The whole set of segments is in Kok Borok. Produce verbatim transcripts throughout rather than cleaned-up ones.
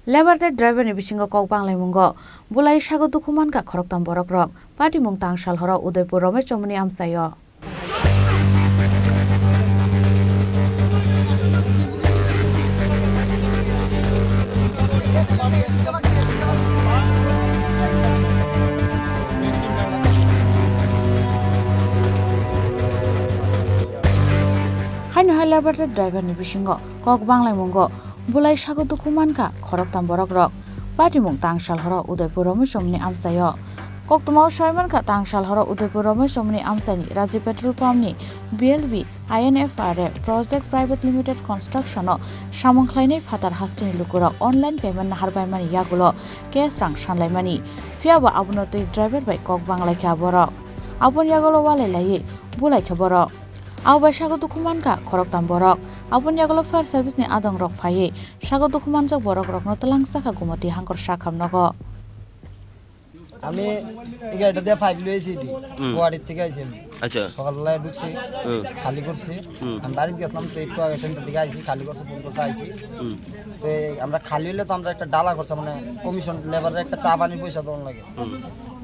Labour tei driver ni bisingo kok banglaimungo bulai sago dukhu mankha khoroktham borokrok. Patimung tang sal horo Udaipur Romesh Chomuni amchaio. Haino hai labour tei driver ni bisingo kok banglaimungo bulai sago dukhu mankha khoroktham borokrok. Patimung tang sal horo Udaipur Romesh Chomuni amchaio. Koktwmao sai mankha tang sal horo Udaipur Romesh Chomuni amchaini Rajiv petrol pump ni B L B I N F R A project private limited construction o samung khlainai phatar hasteni lukurok online payment naharbaimani yagulo cash rang sanlaimani. Phiyaba abono tei driver bai kok banglaikha borok. Aboni yagulo walai laiwi bulaikha borok. Abo bai sago dukhu mankha khoroktham borok. Aboni yagulo fire service ni adongrok phaiwi sago dukhu manjak borokrokno twlangsa kha Gumoti Hangkor Sakham nogo. আমি এই গাড়িটা দিয়ে ফাইভ লই আইছি এটি। হুম। গুয়াহাটির থেকে আইছি আমি। আচ্ছা। সকালবেলায় ঢুকছি, হুম। খালি করছি। হুম। আমি বাড়িতে গেছিলাম, তো একটু আগে সেন্টার থেকে আইছি, খালি করছে, ফোন করছে, আইছি। হুম। তো এই আমরা খালি হইলে তো আমরা একটা ডালা করছে, মানে কমিশন লেবারের একটা চা পানির পয়সা দেওয়ার লাগে। হুম।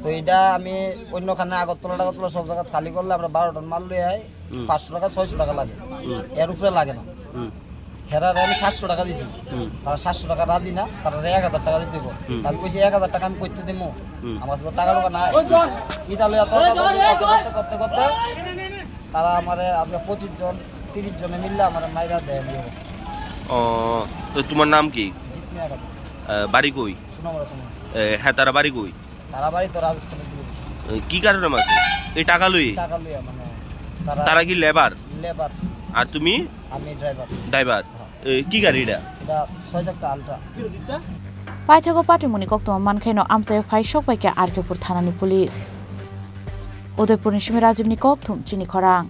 তো এটা আমি অন্যখানে আগরতলা টাগরতলা সব জায়গা খালি করলে আমরা বারো টন মাল লই আই, হুম। পাঁচশো টাকা, ছয়শো টাকা লাগে। হুম। এর উপরে লাগে না। হুম। হেরারে আমি সাতশো টাকা দিছি। হুম। তারা সাতশো টাকা রাজি না, তারা এক হাজার টাকা দিতে হইব। হুম। আমি কইছি, "এক হাজার টাকা আমি কইতে দিমু?" হুম। আমার কাছে তো টাকা টুকা নাই। ইতা লইয়া তর্কাতর্কি করতে, করতে, করতে, করতে তারা আমারে আজকে পঁচিশ জন, তিরিশ জনে মিললে আমারে মাইরা দেয়, নিয়ে গেছে। ও, তো তোমার নাম কি? জিতমিয়া খাতুন। আহ, বাড়ি কই? সোনামুড়া, সোনামুড়া। এ, হ্যাঁ, তারা বাড়ি কই? তারা বাড়ি তো রাজস্থানের দিকে। এ, কি কারণে মারছে? এই টাকা লই? টাকা লইয়া, মানে, তারা তারা কি লেবার? লেবার। আর তুমি? আমি ড্রাইভার। ড্রাইভার। হ্যাঁ। এ, কি গাড়ি এটা? এটা ছয় চাক্কা ultra. Paithago patimungni koktwma mankhaino amchaio phai sok bai kha R K Pur thanani police. Udaipurni simi Rajibni kokthum chini khorang.